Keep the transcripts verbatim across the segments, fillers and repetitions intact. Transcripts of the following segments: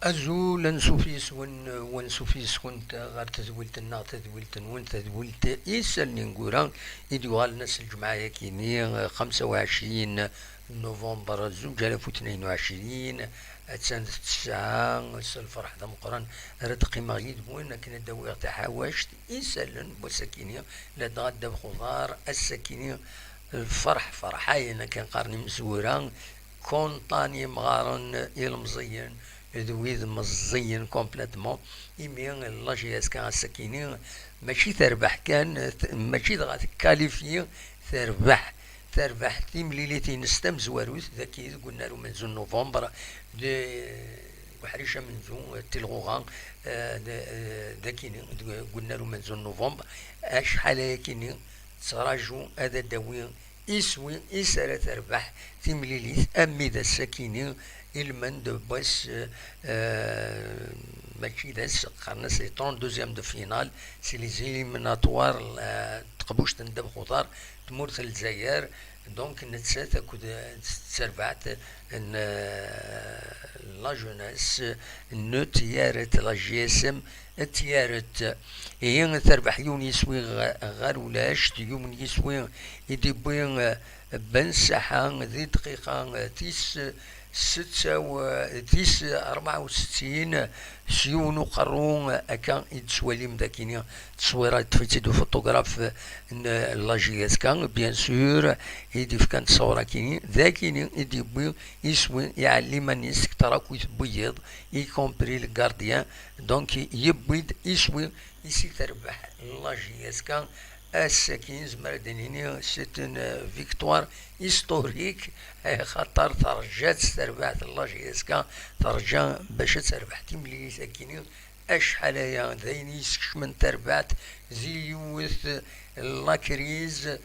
Azul, ansuf yes-wen, wansuf yes-kent ɣer tedwilt-nneɣ, tadwilt-nwen, tadwilt isallen ineggura i d-yuɣalen ass n lǧemɛa-yagi-ni, xemsa u ɛecrin november zuǧ alaf u tnayen u ɛecrin. Attan d ttesɛa, s lferḥ d ameqqran ara d-qqimeɣ yid-wen akken ad d-awiɣ taḥawact, isallen n wass-agi-ni, ladɣa ddabex uḍar, ass-agi-ni, lferḥ ferḥayen akken qqaren imezwura, kontan yemɣaren ilemẓiyen d wid meẓẓiyen complètement, imi la J S K ass-agi-ni mačči terbeḥ kan, t-, mačči dɣa tekkalifyi, terbeḥ, terbeḥ timlilit-ines tamezwarut dagi deg unnar umenzu n november, deg uḥric amenzu, eh, tilɣuɣa, eh, d-, eh, dagini, deg unnar umenzu n november, acḥal ayakini tettraju ad d-tawi iswi is ara terbeḥ timlilit, armi d ass-akini, ilmend n wass, eh, eh, mačči d ass, qqaren-as les trente-deuxièmes de finale, c'est les éliminatoires, eh, teqbuct n ddabex uḍar, tmurt n Lezzayer, donc nettat akked, eh, terbaɛt n, eh, la jeunesse n Tiyaret, la J S M Tiyaret. Ihi terbeḥ yiwen yiswi ɣ-, ɣer ulac, d yiwen yiswi i d-iwwi, eh, Ben Saḥa di dqiqa, eh, tis setta u, eh, tis rebɛa u settin, s yiwen uqerru, eh, akka i d-teswalim dagini tteswira, yeṭṭef-itt-id ufotografe n la J S K, bien sûr, i d-ifkan tteswira-kini, dagini i d-yewwi iswi, iɛelli iman-is deg tṛakit n wiyiḍ, y compris le gardien, donc yewwi-d iswi i si terbeḥ la J S K. Ass-agi nezmer ad d-nini c'est une victoire historique, axaṭer terǧa-tt terbaɛt la J S K, terǧa bac ad terbeḥ timlilit-agi-ni. Acḥal aya d ayen i yeskecmen tarbaɛt di yiwet la crise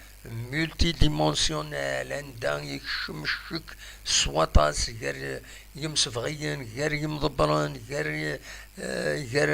multidimensionnelle, anda yekcem ccek s waṭas gar yimsebɣiyen, gar yimḍebbren, gar, eh, gar,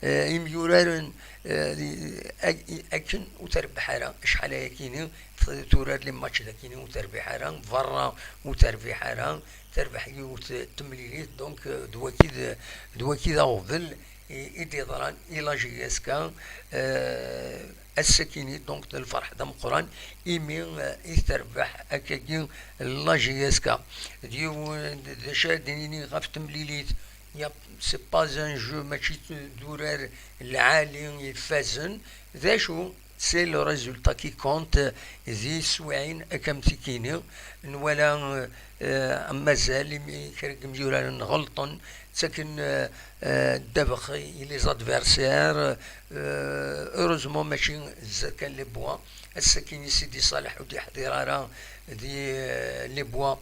eh, imyuraren, eh, ak-, akken ur terbeḥ ara. Acḥal ayakini t-, turar les matchs dagini ur terbiḥ ara, berra ur terbiḥ ara, terbeḥ yiwet n temlilit, donc, eh, d waki d, d waki d aɣbel i, i d-yeḍran i la J S K, eh, ass-akini, donc, d lferḥ d ameqqran, imi, eh, i terbeḥ akkagi la J S K. D yiwen, d acu ara d-nini ɣef temlilit? Ya, c'est pas un jeu, mačči d, d urar lɛali ifazen. D acu? C'est le résultat qui compte, di teswiɛin akka am tikini. Nwala, eh, mazal imi kra n yimyuraren ɣelṭen, ttaken, eh, eh, ddabex i les adversaires. Eh, heureusement, mačči zdat kan les Bois. Ass-akini Sidi Ṣaleḥ ur d-yeḥḍir ara di, eh, les Bois.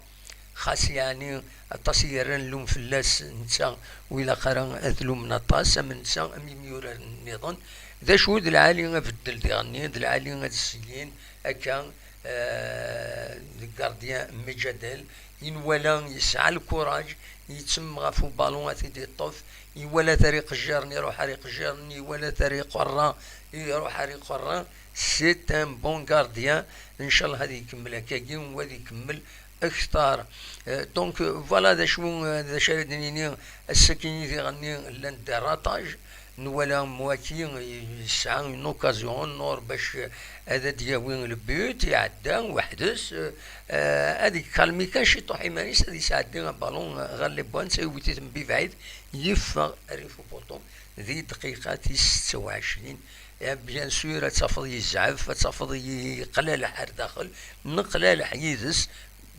Xas yeɛni aṭas i yerran llum fell-as netta, ur ilaq ara ad t-lumen aṭas, am netta, am yimyuraren nniḍen. D acu d lɛali abeddel diɣenni, d lɛali ad syin akka, eh, deg gardien Mejadel, i nwala yesɛa lkuraj, yettem ɣef ubalun ad t-id-iṭṭef, iwala-t ar iqejjiren, iruḥ ar iqejjiren, iwala-t ar iqerra, iruḥ ar iqerra. C'est un bon gardien. Ncallah ad ikemmel akkagi, u ad ikemmel akteṛ. Euh, donc, euh, voilà d acu, euh, d acu ara d-nini, ass-akini diɣenni llan des ratages. Nwala Mouaki yesɛa une occasion en or bac, euh, ad d-yawi le but, iɛedda weḥd-s, euh, euh, ad ikalmi kan ciṭuḥ iman-is, ad isɛeddi abalun, euh, ɣer les Bois, netta yewwet-it mbi bɛid, yeffeɣ rrif upuṭu di dqiqa tis setta u ɛecrin. Eh, bien sûr, ad tafeḍ yezɛef, ad tafeḍ yeqlaleḥ ar daxel, neqlaleḥ yid-s.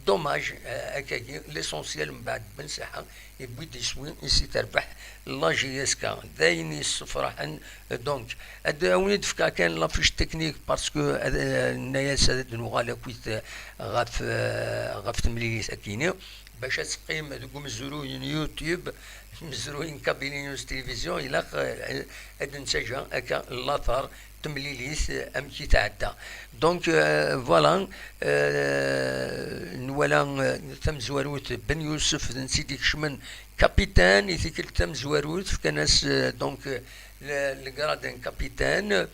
Dommage, eh, akkagi, l'essentiel mbeɛd Ben Saḥa yewwi-d iswi i si terbeḥ la J S K. D ayen yessefraḥen, eh, donc, ad awen-d-fkeɣ kan la fiche technique parce que, eh, nenna-yas ad d-nuɣal akkit, eh, ɣef, eh, ɣef temlilit akini. Bac ad teqqim deg umezruy n YouTube, amezruy n Kabylie News Télévision, ilaq, eh, ad nettaǧǧa akka later temlilit, eh, amek i tɛedda. Donc, euh, voilà, euh, nwala, euh, tamezwarut Ben Youssef d netta i d-ikecmen capitaine, i tikkelt tamezwarut fkan-as, euh, donc, euh, le, le grade n capitaine.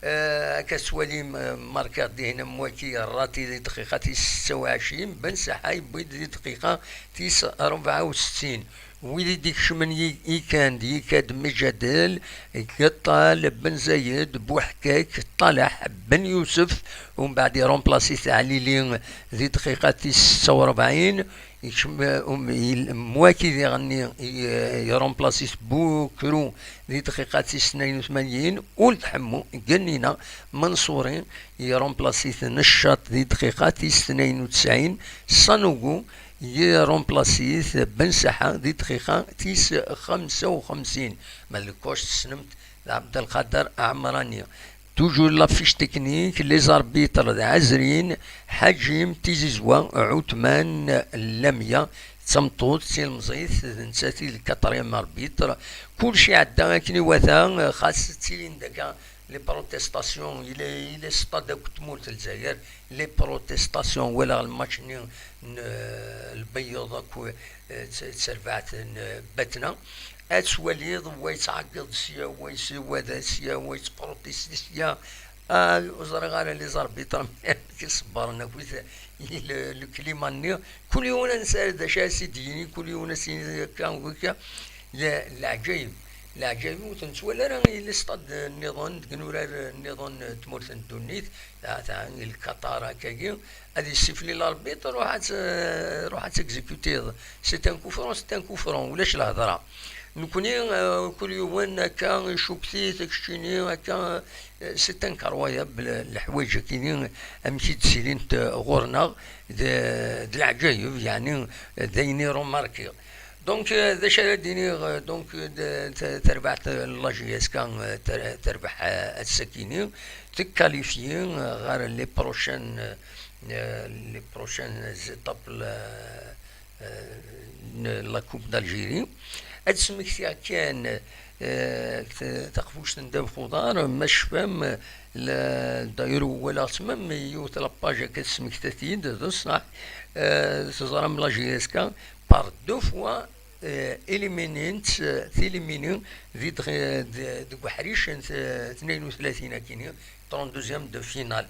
Euh, akka tettwalim, euh, markiɣ dihin am waki rrati di dqiqa tis setta u ɛecrin, Ben Saḥa yewwi-d di dqiqa tis rebɛa u settin. Wid i d-ikecmen yi-, ikan d Yikad Mejadel, Geṭṭal, Ben Zayed, Buḥkak, Ṭalaḥ, Ben Yusef, umbeɛd irumplasi-t Ɛlili di dqiqa tis setta u rebɛin, ikcem, um, il-, Mwaki diɣenni i-, irumplasi-t Bukru di dqiqa tis tnayen u tmanyin, Uld Ḥemmu, Gennina, Manṣuri, irumplasi-t Neccaṭ di dqiqa tis tnayen u tesɛin, Sanugu, irumplasi-t Ben Saḥa di dqiqa tis xemsa u xemsin. Ma d lkuc tessnem-t d Ɛebdelqader Ɛemrani. Toujours la fiche technique, les arbitres d Ɛezrin, Ḥaǧim, Tizizwa, Ɛutman, Lamya, d tameṭṭut, d tilemẓit, d nettat i d le quatrième arbitre. Kulci iɛedda akken iwata, xas ttilin-d akka les protestations, il est, il est stade akk tmurt n Lezzayer, les protestations, walaɣ lmatch-nni n, eh, Lbeyyeḍ akk, eh, d, d terbaɛt n, eh, Batna. Ad twaliḍ, wa yettɛeggiḍ sya, wa yessiwad sya, wa yettprotesti sya. Ah, ur ẓriɣ ara les arbitres amek i ṣebbren akkit le, le climat-nni. Kul yiwen ad nesɛa d acu ara s-id-yini, kul yiwen ad s-yini akka, akka. Le-, leɛǧayeb. Leɛǧayeb ur ten-nettwali ara i les stades nniḍen, deg inurar nniḍen n tmurt n ddunit, ha-, ha-, i Lkaṭar akkagi, ad yessifli l'arbitre, ruḥ ad t-, ruḥ ad t-exécutiḍ. C'est un coup franc, c'est un coup franc, ulac lehḍra. Nekni, eh, kul yiwen akka, icukti, takeččini, akka, eh, c'est incroyable, leḥwayeǧ-akini, amek i d-ssilint, eh, ɣur-neɣ, d, d leɛǧayeb, yeɛni, d ayen i remarkiɣ. Donc, euh, d acu ara d-iniɣ, euh, donc, euh, de, te-, terbaɛt, euh, n la J S K, euh, ter-, terbeḥ, euh, ass-akini, tekkalifyi, euh, ɣer les prochaines, euh, les prochaines étapes, euh, euh, n la Coupe d'Algérie. Ad smektiɣ kan, euh, t-, taqbuct n ddabex uḍar, ma tecfam, la, d'ailleurs walaɣ-tt même yiwet la page akka tesmekta-t-id, d ṣṣeḥ, euh, teẓram la J S K, par deux fois, euh, éliminent, euh, tilimini di dɣ-, d-, deg uḥric n t-, tnayen u tlatin akini, trente-deuxième de finale.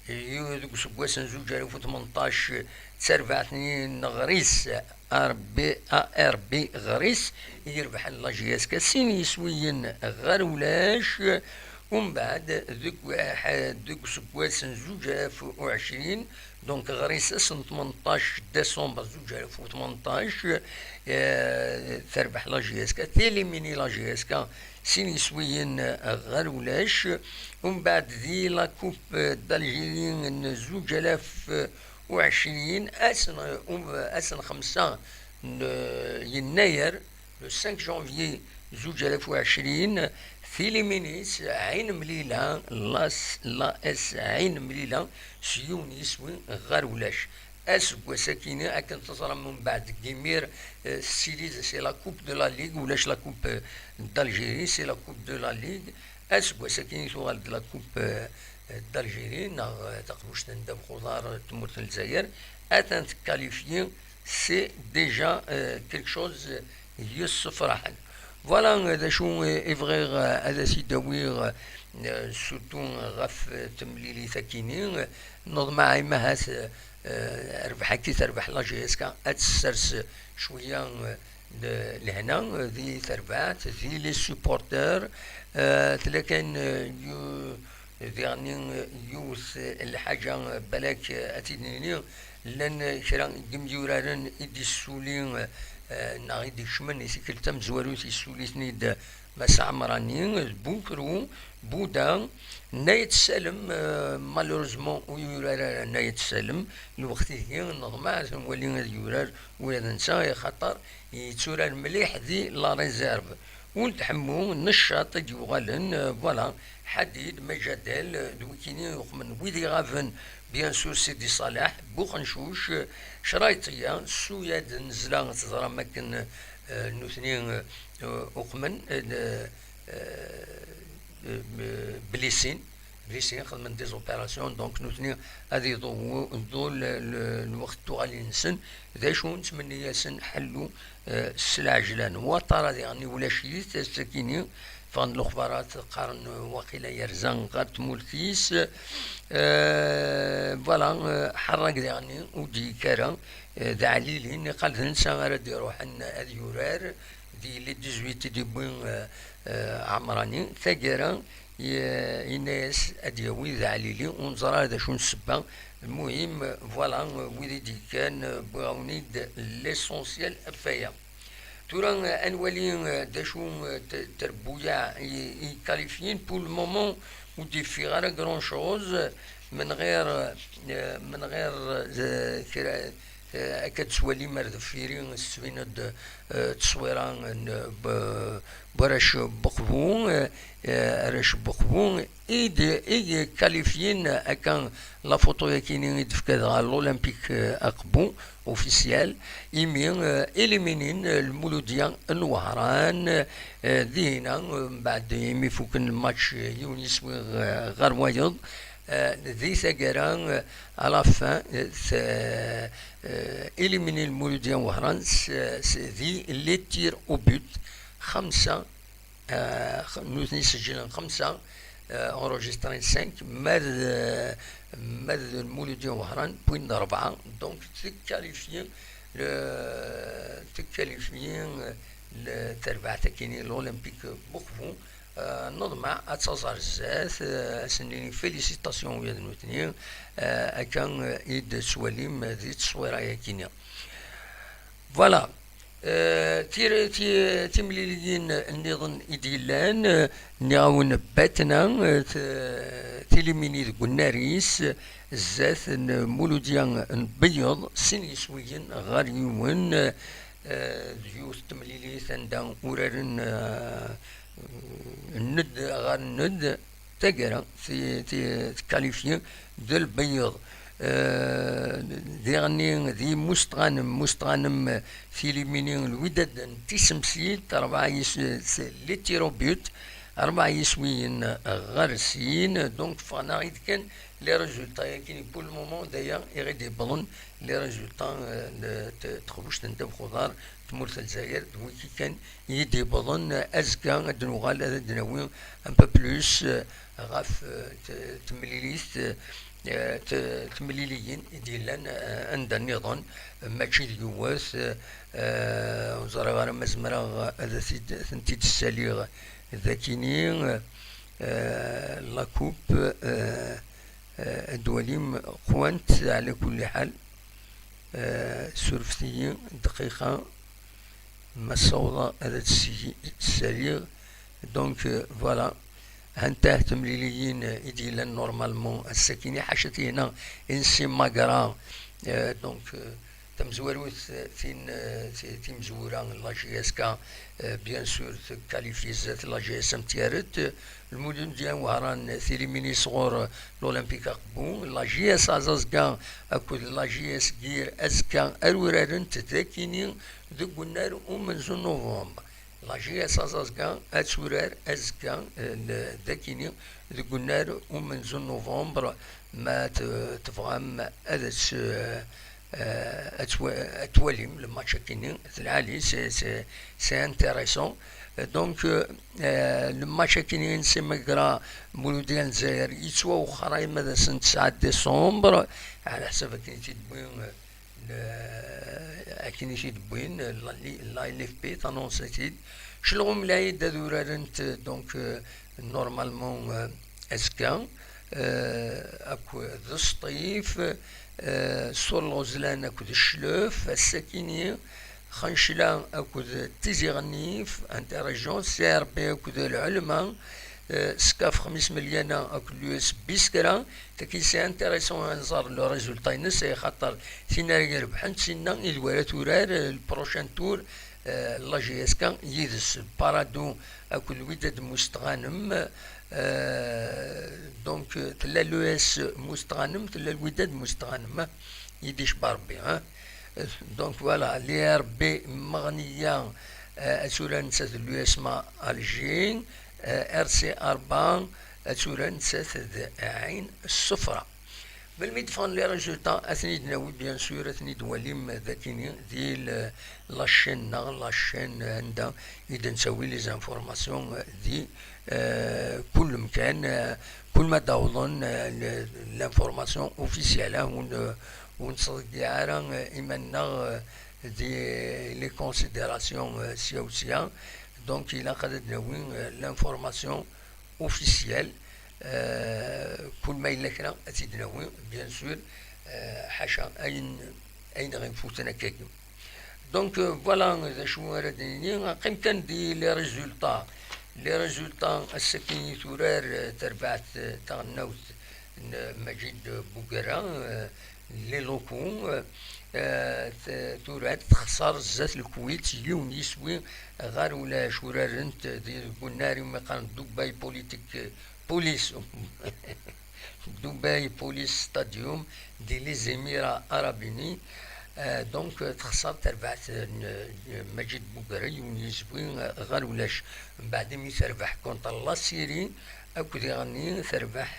Yu-, deg useggas n zuǧ alaf u tmenṭac, d tarbaɛt-nni n Ɣris, R B, A R B Ɣris, i irebḥen la J S K sin yiswiyen ɣer ulac. Umbeɛd, deg, deg useggas n zuǧ alaf u ɛecrin, donc ɣer isas n tmenṭac décembre zuǧ alaf u tmenṭac, eh, terbeḥ la J S K, télémini la J S K, sin yiswiyen ɣer ulac. Umbeɛd di la Coupe d'Algérie n zuǧ alaf u ɛecrin, ass n, um, ass n xemsa n yennayer, le cinq janvier zuǧ alaf u ɛecrin, tilimini-s Ɛin Mlila, l'A S, l'A S Ɛin Mlila, s yiwen yiswi ɣer ulac. Aseggas-akini, akken teẓram mbeɛd deg imir, eh, tessili, c'est la Coupe de la Ligue, ulac la Coupe, eh, d'Algérie, c'est la Coupe de la Ligue. Aseggas-akini tuɣal-d la Coupe, eh, d'Algérie, neɣ, eh, taqbuct n ddabex uḍar n tmurt n Lezzayer, atan tekkalifyi, c'est déjà, euh, quelque chose yessefraḥen. Voilà, euh, d acu, euh, i bɣiɣ, euh, ad as-id-awiɣ, euh, surtout ɣef, euh, temlilit-akini. Neḍmeɛ i ma ahat, euh, rbeḥ-agi terbeḥ la J S K, ad tessers cwiya, euh, de lehna, euh, di terbaɛt, di les supporters, euh, tella kan, euh, yu-, Diɣen yiwet lḥaǧa, balak ad tt-id-nini, llan kra n yimyuraren i d-yessuli, eh, neɣ i d-ikecmen i tikkelt tamezwarut, yessuli-ten-id Mass Ɛemrani, d Bukru, Buda, Nayet Salem, eh, malheureusement ur yurar ara Nayet Salem, lweqt-igi neḍmeɛ ad nwali ad yurar ula d netta, axaṭer yetturar mliḥ di la réserve. Uld Ḥemmu, Neccaṭ i d-yuɣalen, euh, voilà, Ḥadid, Majadel, euh, d wikini uqmen wid iɣaben, bien sûr, Sidi Ṣaleḥ, Buxencuc, euh, Crayṭiya, Suyad, Nezla, teẓram akken, euh, nutni, euh, uqmen, euh, euh, euh, Blisin. Blisin xedmen des opérations, donc nutni ad iḍewḍu le, le, lweqt tuɣalin-nsen, d acu nettmenni-yasen ḥellu, eh, s lɛejlan. Watara diɣen ulac-it, ass-akini, Ffɣen lexbarat, qqaren waqila yerza ɣer tmurt-is. Euh, voilà, euh, ḥerrak diɣenni ur d-yekki ara. Euh, d Ɛlilin, iqal d netta ara d-iruḥen ad yurar di le dix-huit i d-yewwi, euh, euh, Ɛemrani. Taggara, ye-, yenna-yas ad d-yawi d Ɛlili, ur neẓra ara d acu n ssebba. Lmuhim, voilà, euh, wid i d-yekkan, euh, wwiɣ-awen-id l'essentiel ɣef waya. Tura, euh, ad nwali, euh, d acu, euh, t-, trebbuyaɛ i, i qualifiyen. Pour le moment, ur d-yeffiɣ ara grand chose, من غير, euh, من غير, euh, kra, euh, akka d-twalim ar deffir-i, tettbin-d, euh, tteswira n, b-, warrac n Uqbu, euh, euh, arrac n Uqbu, i d-, i qualifiyen akka la photo-yakini i d-tefka dɣa l'Olympique, euh, Aqbu, officiel, imi, euh, éliminin, euh, Lmuludya n Wehran, euh, dihina, euh, mbeɛd imi fuken lmatch, euh, yiwen yiswi, euh, ɣer wayeḍ, euh, di taggara, euh, à la fin, euh, t-, euh, éliminin Lmuludya n Wehran s, s, di les tirs au but, xemsa, euh, nutni sejlen xemsa, euh, enregistrés cinq, ma d, ma d Lmuludya n Wehran, wwin-d rebɛa, donc tequalifie le, tequalifie le, terbaɛt-akini, l'Olympique Boukhou. Euh, neḍmeɛ ad taẓ ar zdat, euh, ad sen-nini félicitations ula d nutni, euh, akka, euh, i d-tettwalim di tteswira-yakini. Voilà. Euh, tir-, ti-, timliliyin nniḍen i d-yellan, euh, nniɣ-awen Batna, euh, t-, tilimini deg unnar-is, zdat n Muludya n Beyyeḍ, sin yiswiyen ɣer yiwen, euh, d yiwet n temlilit anda uraren, euh, nned ɣer nned, taggara, ti-, ti-, tequalifie d Lbeyyeḍ. Euh, diɣenni di Mustɣanem, Mustɣanem, tilimini Lwidad n Tisemsilt, rebɛa yis-, s-, les tirs au but, rebɛa yiswiyen ɣer sin, donc ffɣen-aɣ-id kan les résultats-yakini. Pour le moment, d aya i ɣ-id-yewwḍen, les résultats, euh, n t-, texbuct n ddabex uḍar, tmurt n Lezzayer, d wiki kan i yi-d-yewwḍen. Azekka ad d-nuɣal ad d-nawi un peu plus, euh, ɣef, euh, t-, temlilit, euh, t-, temliliyin i d-yellan, euh, anda nniḍen, mačči d yiwet, euh, ur ẓriɣ ara ma zemreɣ ad t-id-, tent-id-ssaliɣ dakini, euh, la coupe, euh, euh, ad d-twalim qwant, ɛla kulli ḥal. Euh, surfet-iyi dqiqa, ma ssawḍeɣ ad d-ssaliɣ. Donc, euh, voilà. Hantah temliliyin, euh, i d-yellan normalement ass-akini, ḥaca tihna i nsimagra, euh, donc, euh, tamezwarut, euh, tin, euh, ti-, timezwura n la J S K, euh, bien sûr, tequalifie zdat la J S M Tiaret, euh, Lmuludya n Wehran, euh, tilimini sɣur, euh, l'Olympique Aqbu, la J S Azazga akked la J S Gir azekka ar urarent dakini deg unnar umenzu n novembre. La J S Azazga ad turar azekka, eh, n-, dakini deg unnar umenzu n novembre, ma t-, tebɣam ad tt-, eh, ad twa-, ad twalim le match akini, d lɛali, c'est, c'est, c'est intéressant. Donc, euh, le match akini n Simagra Muludya n Lezzayer yettwawexxer arma d ass n tesɛa décembre, ɛla ḥsab akken i t-id-wwi, euh, akken i t-id-wwin, la, la L F P tanonsa-t-id. Celɣum Lɛid ad urarent, donc, euh, normalement, euh, azekka, euh, akked Sṭif, euh, Sur Lɣezlan akked Cclef, ass-akini Xencla akked Tizi Ɣennif, Interrégion, C R B akked Lɛelma, euh, Skaf Xmis Melyana akked l'U S B Biskra. Tagi, c'est intéressant ad nẓer le résultat-ines, axaṭer tin ara irebḥen d tinna i d wara turar, euh, le prochain tour, euh, la J S K yid-s, Parado akked Lwidad Mustɣanem, euh, donc, euh, tella l'U S Mustɣanem, tella Lwidad Mustɣanem, ah, yid-i icebba Rebbi, hein. Euh, donc voilà, l'I R B Meɣniya, euh, ad turar nettat d l'U S M A Alger, euh, R C Arba, ad turar nettat d Ɛin Ṣefra. Melmi d-ffɣen les résultats, ad ten-id-nawi, bien sûr, ad ten-id-walim dagini, di l-, la chaîne-nneɣ, la chaîne anda i d-nettawi les informations, di, euh, kul mkan, euh, kul ma d-awḍen, euh, l-, l'information officielle, ah, ur n-, ur nettḍeyyiɛ ara, euh, iman-nneɣ, euh, di les considérations, euh, sya u sya. Donc, ilaq ad d-nawi, euh, l'information officielle, euh, kul ma yella kra ad t-id-nawi, bien sûr, euh, ḥaca ayen, ayen ɣ-ifuten akkagi. Donc, euh, voilà d acu ara d-nini. Qqim kan di les résultats. Les résultats, ass-agi turar, euh, terbaɛt, euh, taɣelnawt n Majid Bugara, euh, les locaux, euh, euh, t-, turar texṣer zdat Lkuwit, yiwen yiswi ɣer ulac. Urarent di, deg unnar iwumi qqaren Dubai Politique, Police, Dubai Police Stadium di les Émirats Arabes Unis. Euh, donc, euh, texṣer terbaɛt n, n Majid Bugara, yiwen yiswi, euh, ɣer ulac. Mbeɛd imi terbeḥ contre la Syrie, akked iɣenni terbeḥ,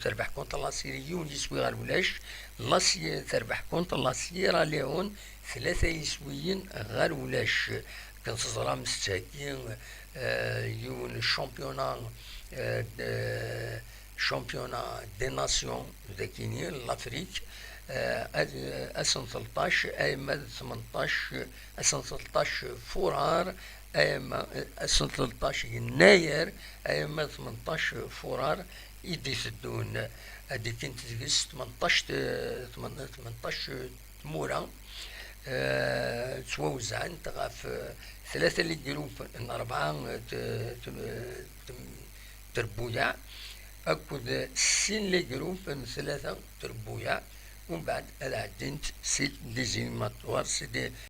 terbeḥ contre la Syrie, yiwen yiswi ɣer ulac. La Sy-, terbeḥ contre la Sierra Leone, tlata yiswiyen ɣer ulac. Akken teẓram, tettheggi, euh, yiwen championnat, euh, de, championnat des nations dagini, l'Afrique, euh, ad-, ass n tleṭṭac, ayma d tmenṭac, ass n tleṭṭac furar, ayma, ass n tleṭṭac yennayer, ayma d tmenṭac furar i d-iteddun. Ad d-ikkent deg-s tmenṭac, tmen-, tmenṭac tmura, eh, ttwawezɛent ɣef, eh, tlata les groupes n rebɛa, eh, t-, t-, t-, trebbuyaɛ, akked sin les groupes n tlata trebbuyaɛ, umbeɛd ad ɛeddint si les éliminatoires, si des